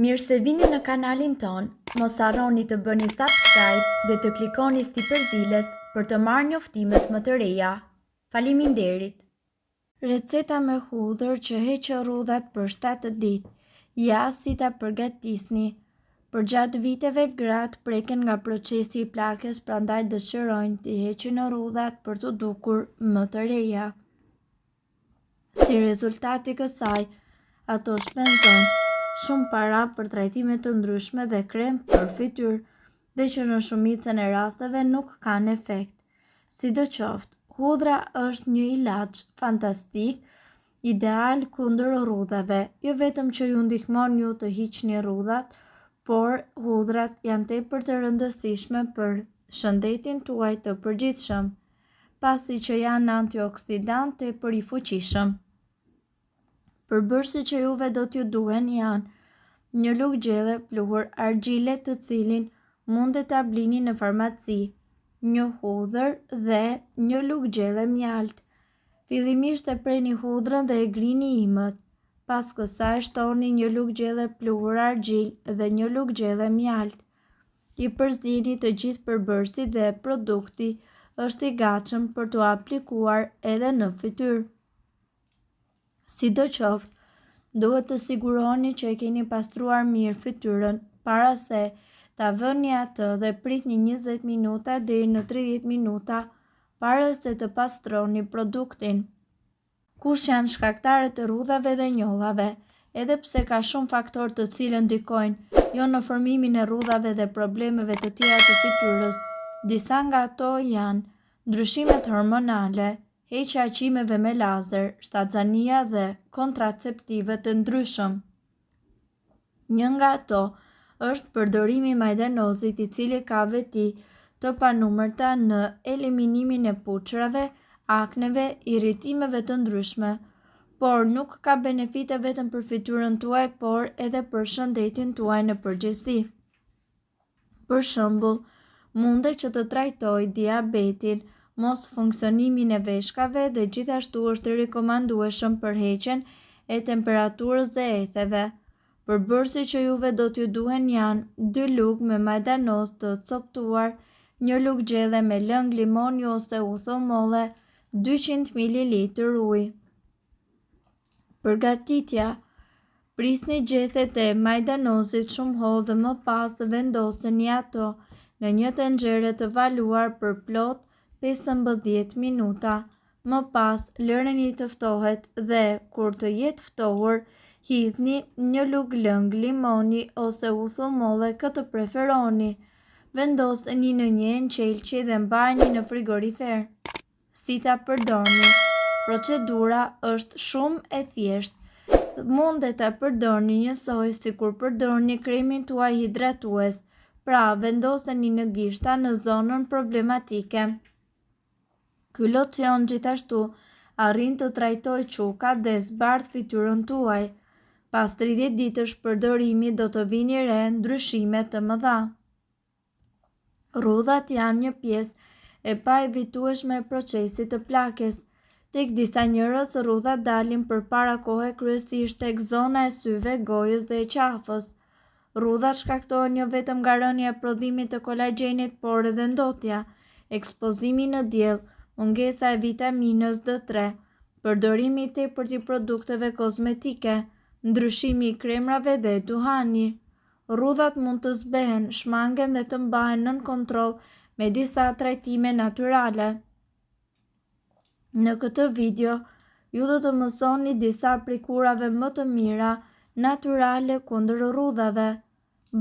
Mirë se vini në kanalin tonë, mos harroni të bëni subscribe dhe të klikoni sipër ziles për të marrë njoftimet më të reja. Faleminderit! Receta me hudhër që heq rrudhat për 7 ditë. Ja si ta përgatisni. Përgjatë viteve gratë preken nga procesi i plakjes, prandaj dëshirojnë t'i heqin rrudhat për t'u dukur më të reja. Si rezultat i kësaj, ato shpenzojnë shumë para për trajtime të ndryshme dhe krem për fytyrë, dhe që në shumicën e rasteve nuk kanë efekt. Sidoqoftë, hudhra është një ilaç fantastik, ideal kundër rrudhave, jo vetëm që ju ndihmon ju të hiqni rrudhat, por hudhrat janë tepër të rëndësishme për shëndetin tuaj të përgjithshëm. pasi që janë antioksidant tepër i fuqishëm. Përbërësit që juve do t'ju duhen janë një lugë gjelle pluhur argjile të cilin mundet ta blini në farmaci, një hudhër dhe një lugë gjelle mjaltë. Fillimisht e preni hudhrën dhe e grini imët. Pas kësaj shtoni një lugë gjelle pluhur argjil dhe një lugë gjelle mjaltë. I përzieni të gjithë përbërësit dhe produkti është i gatshëm për t'u aplikuar edhe në fytyrë. Sidoqoftë, duhet të siguroheni që e keni pastruar mirë fytyrën para se ta vëni atë dhe pritni 20 minuta deri në 30 minuta para se të pastroni produktin. Kush janë shkaktarët e rrudhave dhe njollave? Edhe pse ka shumë faktorë të cilët ndikojnë jo në formimin e rrudhave dhe problemeve të tjera të fytyrës, disa nga ato janë ndryshimet hormonale, heqja e qimeve me lazer, shtatzania dhe kontraceptivët e ndryshëm. Një nga ato është përdorimi i majdanozit i cili ka veti të panumërta në eliminimin e puçrave, akneve, irritimeve të ndryshme. Por nuk ka benefite vetëm për fytyrën tuaj, por edhe për shëndetin tuaj në përgjithësi. Për shembull, mundet që të trajtojë diabetin, mosfunksionimin e veshkave dhe gjithashtu është i rekomandueshëm për heqjen e temperaturës dhe etheve. Përbërësit që juve do t'ju duhen janë 2 lugë me majdanoz të copëtuar, një lugë gjelle me lëng limoni ose uthull molle, 200 ml ujë. Përgatitja Prisni gjethet e majdanozit shumë hollë dhe më pas vendoseni ato në një tenxhere të valuar për plot 15 minuta. Më pas lëreni të ftohet dhe kur të jetë ftohur, hidhni një lugë lëng limoni ose uthull molle kë të preferoni. Vendoseni në një enë qelqi dhe mbajeni në frigorifer. Si ta përdorni? Procedura është shumë e thjeshtë. Mundet ta përdorni njësoj sikur përdorni kremin tuaj hidratues, pra vendoseni në gishta në zonën problematike. Ky locion gjithashtu arrin të trajtojë qukat dhe zbardh fytyrën tuaj. Pas 30 ditësh përdorimi do të vini re ndryshime të mëdha. Rrudhat janë një pjesë e paevitueshme e procesit të plakjes. Tek disa njerëz rrudhat dalin përpara kohe kryesisht tek zona e syve, gojës dhe e qafës. Rrudhat shkaktohen jo vetëm nga rënia e prodhimit të kolagjenit, por edhe ndotja, ekspozimi në diell, mungesa e vitaminës D3, përdorimi i tepërt i produkteve kozmetike, ndryshimi i kremrave dhe duhani. Rrudhat mund të zbehen, shmangen dhe të mbahen nën kontroll me disa trajtime natyrale. Në këtë video, ju do të mësoni disa prej kurave më të mira natyrale kundër rrudhave.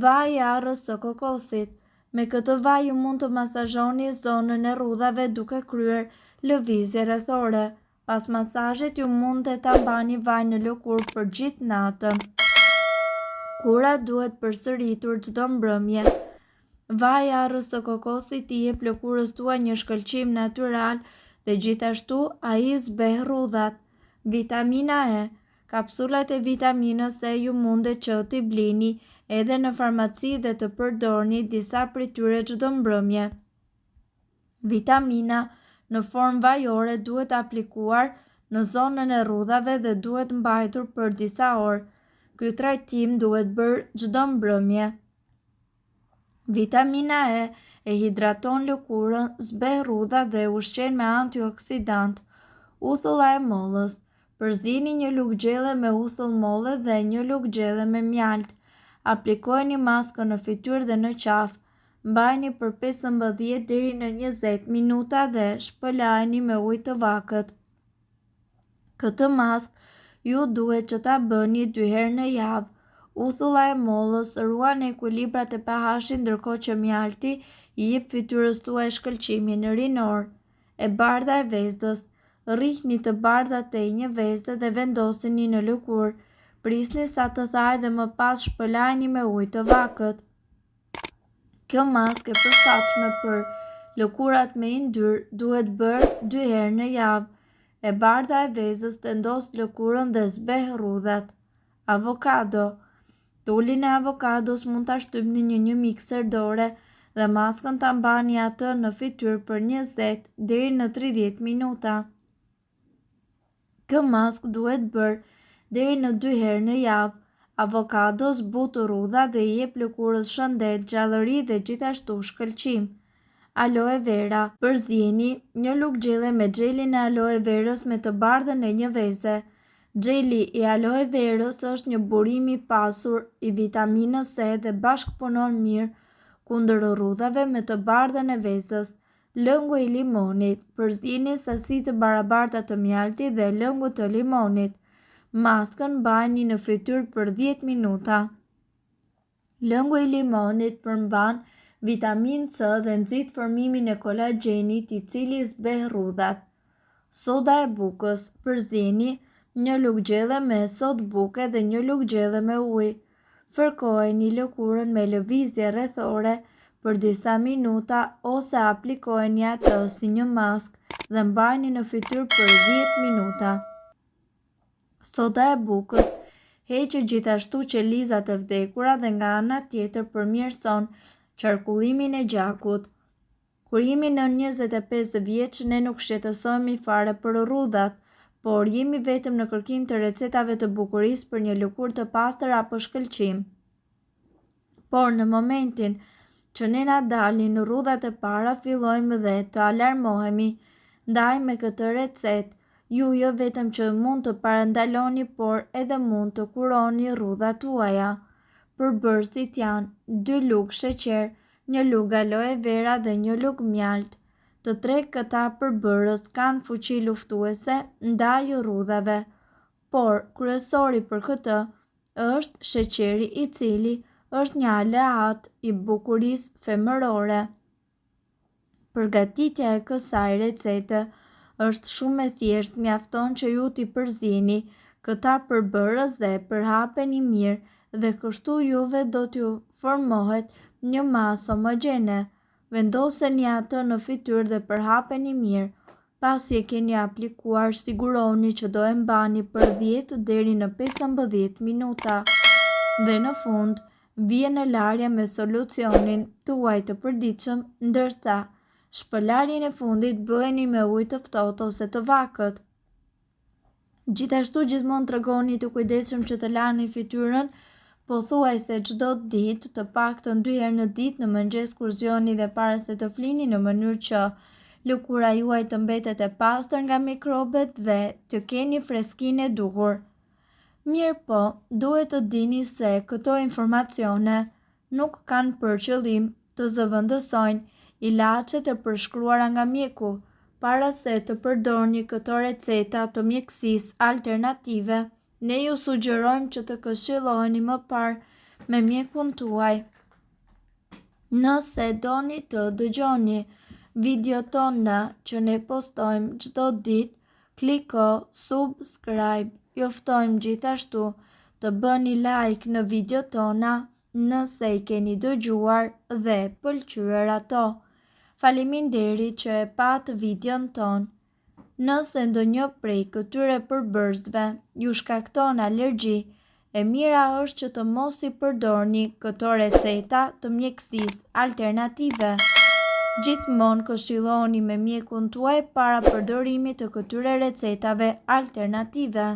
Vaji i arrës së kokosit. Me këtë vaj ju mund të masazhoni zonën e rrudhave duke kryer lëvizje rrethore. Pas masazhit ju mund ta mbani vajin në lëkurë për gjithë natën. Kura duhet përsëritur çdo mbrëmje. Vaji i arrës së kokosit i jep lëkurës tuaj një shkëlqim natyral dhe gjithashtu ai zbeh rrudhat. Vitamina E Kapsulat e vitaminës E ju mundet që t'i blini edhe në farmaci dhe të përdorni disa prej tyre çdo mbrëmje. Vitamina në formë vajore duhet aplikuar në zonën e rrudhave dhe duhet mbajtur për disa orë. Ky trajtim duhet bërë çdo mbrëmje. Vitamina E e hidraton lëkurën, zbeh rrudhat dhe e ushqen me antioksidantë. Uthulla e mollës. Përzieni një lugë gjelle me uthull molle dhe një lugë gjelle me mjaltë. Aplikojeni maskën në fytyrë dhe në qafë. Mbajeni për 15 deri në 20 minuta dhe shpëlajeni me ujë të vakët. Këtë maskë ju duhet që ta bëni dy herë në javë. Uthulla e mollës ruan ekuilibrat e pH-it ndërkohë që mjalti i jep fytyrës tuaj shkëlqimin rinor. E bardha e vezës. Rrihni të bardhat e një veze dhe vendosini në lëkurë. Prisni sa të thahet dhe më pas shpëlajeni me ujë të vakët. Kjo maskë e përshtatshme për lëkurat me yndyrë duhet bërë dy herë në javë. E bardha e vezës tendos lëkurën dhe zbeh rrudhat. Avokado. Tulin e avokados mund ta shtypni në një mikser dore dhe maskën ta mbani atë në fytyrë për 20 deri në 30 minuta. Kjo maskë duhet bërë deri në dy herë në javë. Avokado zbut rrudhat dhe i jep lëkurës shëndet, gjallëri dhe gjithashtu shkëlqim. Aloe vera. Përzieni një lugë gjelle me xhelin e aloe verës me të bardhën e një veze. Xheli i aloe verës është një burim i pasur i vitaminës C dhe bashkëpunon mirë kundër rrudhave me të bardhën e vezës. Lëngu i limonit, Përzieni sasi të barabarta të mjaltit dhe lëngut të limonit. Maskën mbajeni në fytyrë për 10 minuta. Lëngu i limonit përmban vitaminë C dhe nxit formimin e kolagjenit i cili zbeh rrudhat. Soda e bukës, Përzieni një lugë gjelle me sodë buke dhe një lugë gjelle me ujë. Fërkojeni lëkurën me lëvizje rrethore për disa minuta ose aplikojeni atë si një maskë dhe mbajeni në fytyrë për 10 minuta. Soda e bukës heq gjithashtu qelizat e vdekura dhe nga ana tjetër përmirëson qarkullimin e gjakut. Kur jemi nën 25 vjeç, ne nuk shqetësohemi fare për rrudhat, por jemi vetëm në kërkim të recetave të bukurisë për një lëkurë të pastër apo shkëlqim. Por në momentin që ne na dalin rrudhat e para, fillojmë dhe të alarmohemi. Ndaj me këtë recetë, ju jo vetëm që mund të parandaloni, por edhe mund të kuroni rrudhat tuaja. Përbërësit janë 2 lugë sheqer, një lugë aloe vera dhe një lugë mjaltë. Të tre këta përbërës kanë fuqi luftuese ndaj rrudhave, por kryesori për këtë është sheqeri i cili është një aleat i bukurisë femërore. Përgatitja e kësaj recete është shumë e thjeshtë, mjafton që ju t'i përzieni këta përbërës dhe përhapeni mirë dhe kështu juve do t'ju formohet një masë homogjene. Vendoseni atë në fytyrë dhe përhapeni mirë. Pasi e keni aplikuar, sigurohuni që do e mbani për 10 deri në 15 minuta. Dhe në fund, vjen larja me solucionin tuaj të përditshëm, ndërsa shpëlarjen e fundit bëheni me ujë të ftohtë ose të vakët. Gjithashtu gjithmonë tregohuni të kujdesshëm që të lani fytyrën pothuajse çdo ditë, të paktën dy herë në ditë, në mëngjes kur zgjoheni dhe para se të flini, në mënyrë që lëkura juaj të mbetet e pastër nga mikrobet dhe të keni freskinë e duhur. Mirëpo, duhet të dini se këto informacione nuk kanë për qëllim të zëvendësojnë ilaçet e përshkruara nga mjeku. Para se të përdorni këto receta të mjekësisë alternative, ne ju sugjerojmë që të këshilloheni më parë me mjekun tuaj. Nëse doni të dëgjoni videot tona që ne postojmë çdo ditë, kliko subscribe. Ju ftojmë gjithashtu të bëni like në videot tona nëse i keni dëgjuar dhe pëlqyer ato. Faleminderit që e patë videon tonë. Nëse ndonjë prej këtyre përbërësve ju shkakton alergji, e mira është që të mos i përdorni këto receta të mjekësisë alternative. Gjithmonë këshillohuni me mjekun tuaj para përdorimit të këtyre recetave alternative.